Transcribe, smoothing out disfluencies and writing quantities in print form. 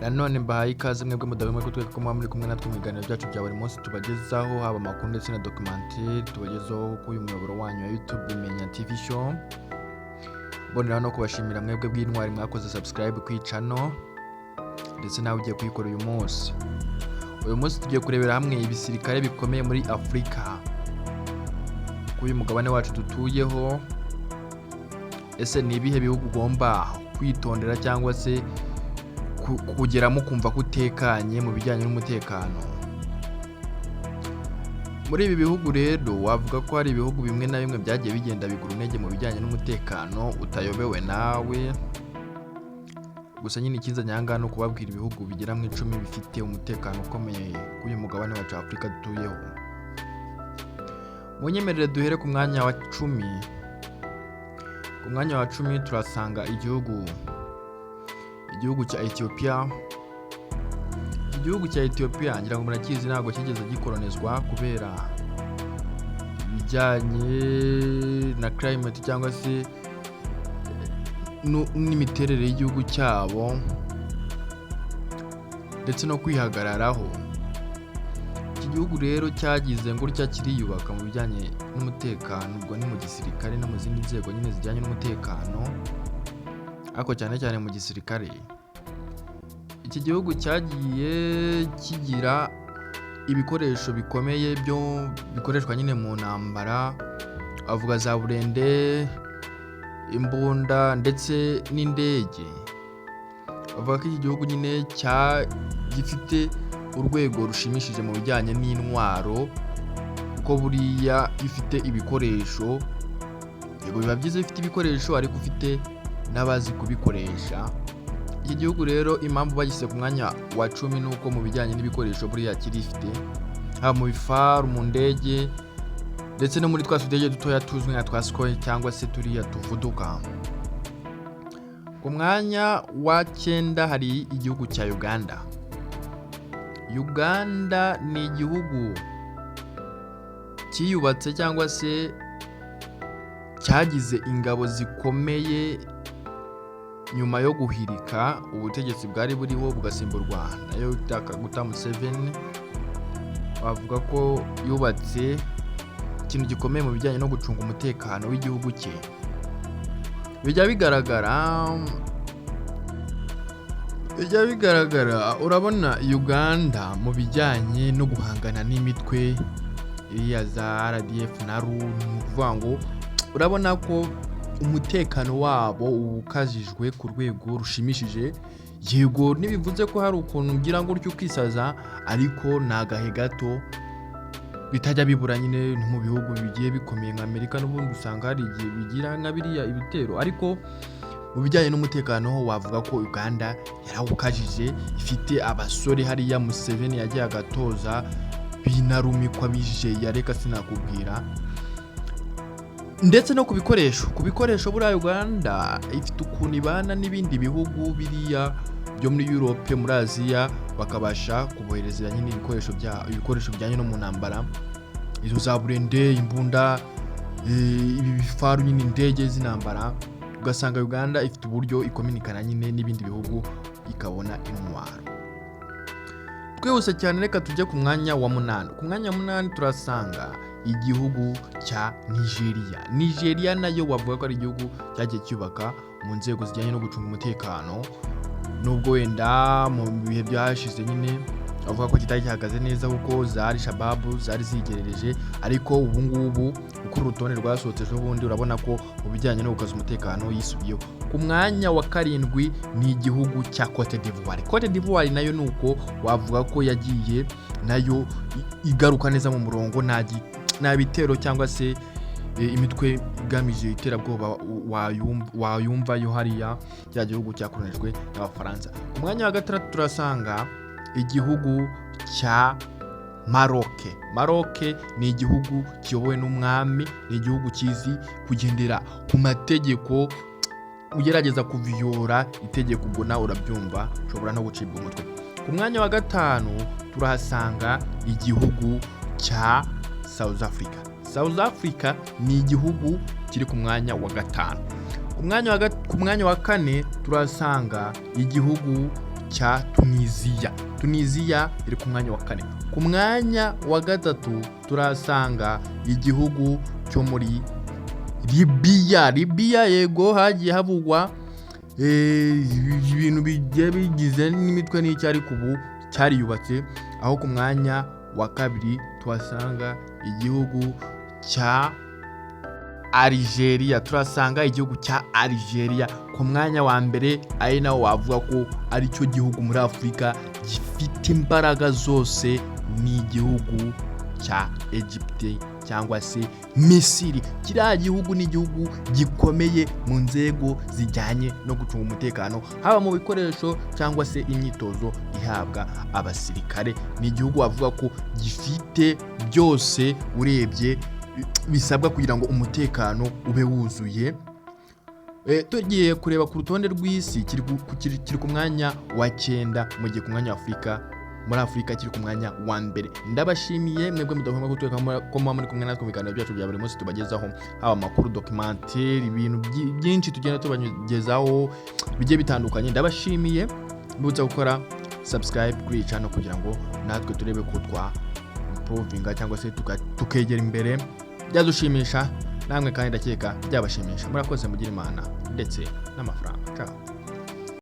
Nanone mbahaye ikaze mwebwe mudahwema kutwereka ko muba muri kumwe natwe mu biganiro byacu bya buri munsi tubagezaho, haba amakuru ndetse na documentaire tubagezaho kuri uyu muyoboro wanyu wa YouTube Menya TV Show. Mboneraho no kubashimira mwebwe bw'intwari mwakoze subscribe ku channel, ndetse nawe ugiye kuyikora uyu munsi. Uyu munsi tugiye kurebera hamwe ibisirikare bikomeye muri Afurika, kuri uyu mugabane wacu dutuyeho. Ese ni ibihe bihugu ugomba kwitondera cyangwa se kugeramo ukumva ko utekanye mu bijyanye n'umutekano? Muri ibi bihugu rero, wavuga ko hari ibihugu bimwe na bimwe byagiye bigenda bigura intege mu bijyanye n'umutekano, utayobewe nawe. Gusa nyine ikinzanye aha ngaha ni ukubabwira ibihugu bigera mu 10 bifite umutekano ukomeye kuri uyu mugabane wacu wa Afurika dutuyeho. Munyemerere duhere ku mwanya wa 10. Ku mwanya wa 10 turasanga igihugu cya Ethiopia. Igihugu cya Ethiopia ngira ngo murakizi, ntabwo kigeze gikolonizwa kubera ibijyanye na climate cyangwa se n'imiterere y'igihugu cyabo ndetse no kwihagararaho. Iki gihugu rero cyagize gutya kiriyubaka mu bijyanye n'umutekano, ubwo ni mu gisirikare no mu zindi nzego nyine zijyanye n'umutekano, ariko cyane cyane mu gisirikare. Iki gihugu cyagiye kigira ibikoresho bikomeye byo bikoreshwa nyine mu ntambara, avuga za burende, imbunda ndetse n'indege. Bavuga ko iki gihugu nyine gifite urwego rushimishije mu bijyanye n'intwaro, kuko buriya iyo ufite ibikoresho, yego biba byiza iyo ufite ibikoresho ariko ufite n'abazi kubikoresha. Iki gihugu rero impamvu bagishyize ku mwanya wa 10 ni uko mu bijyanye n'ibikoresho buriya kirifite, haba mu bifaru, mu ndege ndetse no muri twa tudege dutoya tuzwi nka twa Sukhoi cyangwa se turiya tuvuduka. Ku mwanya wa 9 hari igihugu cya Uganda. Uganda ni igihugu cyiyubatse cyangwa se cyagize ingabo zikomeye nyuma yo guhirika ubutegetsi bwari buriho bugasimburwa na Yoweri Kaguta Museveni. Bavuga ko yubatse ikintu gikomeye mu bijyanye no gucunga umutekano w'igihugu cye. Bijya bigaragara, urabona Uganda mu bijyanye no guhangana n'imitwe iriya za RDF na RU, ni ukuvuga ngo urabona ko umutekano wabo ukajijwe ku rwego rushimishije. Yego ntibivuze ko hari ukuntu ugira ngo utyo ukisaza, ariko ni agahe gato bitajya bibura nyine. No mu bihugu bigiye bikomeye nka Amerika n'ubundi usanga hari igihe bigira nka biriya ibitero, ariko mu bijyanye n'umutekano ho wavuga ko Uganda yarawukajije, ifite abasore hariya Museveni yagiye agatoza binarumikwa bije yareka sinakubwira. Ndetse no ku bikoresho buriya Uganda ifite ukuntu ibana n'ibindi bihugu biriya byo muri Europe, muri Aziya, bakabasha kubohereza nyine ibikoresho bijyanye no mu ntambara, izo za burende, imbunda, ibi bifaru nyine, indege z'intambara. Ugasanga Uganda ifite uburyo ikominikana nyine n'ibindi bihugu ikabona intwaro. Twihuse cyane, reka tujye ku mwanya wa 8. Ku mwanya wa 8 turasanga igihugu cya Nigeria. Nigeria nayo wavuga ko ari igihugu cyagiye cyubaka mu nzego zijyanye no gucunga umutekano, nubwo wenda mu bihe byashize nyine avuga ko kitari gihagaze neza kuko za Al-Shabaab zari zigerereje, ariko ubu ngubu uko urutonde rwasohotse ejo bundi, urabona ko mu bijyanye no gukaza umutekano yisubiyeho. Ku mwanya wa 7 ni igihugu cya Cote d'Ivoire. Cote d'Ivoire nayo ni uko wavuga ko yagiye nayo igaruka neza mu murongo, nta bitero cyangwa se imitwe igamije iterabwoba wayumva yo hariya cya gihugu cyakoronijwe n'Abafaransa. Ku mwanya wa 6 turasanga igihugu cya Maroc. Maroc ni igihugu kiyobowe n'umwami, ni igihugu kizi kugendera ku mategeko. Ugerageza kuviyora itegeko ubwo nawe urabyumva, ushobora no gucibwa umutwe. Ku mwanya wa 5 turahasanga igihugu cya South Africa. South Africa ni igihugu kiri ku mwanya wa 5. Ku mwanya wa 4 turahasanga igihugu cya Nigeria. cya Tunisiya. Tunisiya iri ku mwanya wa kane. Ku mwanya wa gatatu turasanga igihugu cyo muri Libiya. Libiya, yego, hagiye havugwa ibintu bigiye bigize n'imitwe n'icyo, ariko ubu cyariyubatse, aho ku mwanya wa kabiri tuhasanga igihugu cya Algeria. Turasanga igihugu cya Algeria ku mwanya wa mbere, ari nawo wavuga ko ari cyo gihugu muri Afurika gifite imbaraga zose, ni igihugu cya Egypte cyangwa se Misiri. Kiriya gihugu ni igihugu gikomeye mu nzego zijyanye no gucunga umutekano, haba mu bikoresho cyangwa se imyitozo ihabwa abasirikare. Ni igihugu wavuga ko gifite byose urebye bisabwa kugira ngo umutekano ube wuzuye. Tugiye kureba ku rutonde rw'isi, kiri ku mwanya wa 9, mu gihe ku mwanya wa Afurika, muri Afurika, kiri ku mwanya wa mbere. Ndabashimiye mwebwe mudahwema kutwereka ko muba muri kumwe natwe mu biganiro byacu bya buri munsi tubagezaho, haba amakuru, documentaire, ibintu byinshi tugenda tubagezaho bigiye bitandukanye. Ndabashimiye, mbibutsa gukora subscribe kuri iyi channel kugira ngo natwe turebe ko twa improvinga cyangwa se tukegera imbere. Byadushimisha namwe kandi ndakeka byabashimisha. Murakoze, mugire Imana ndetse n'amafaranga. Ciao.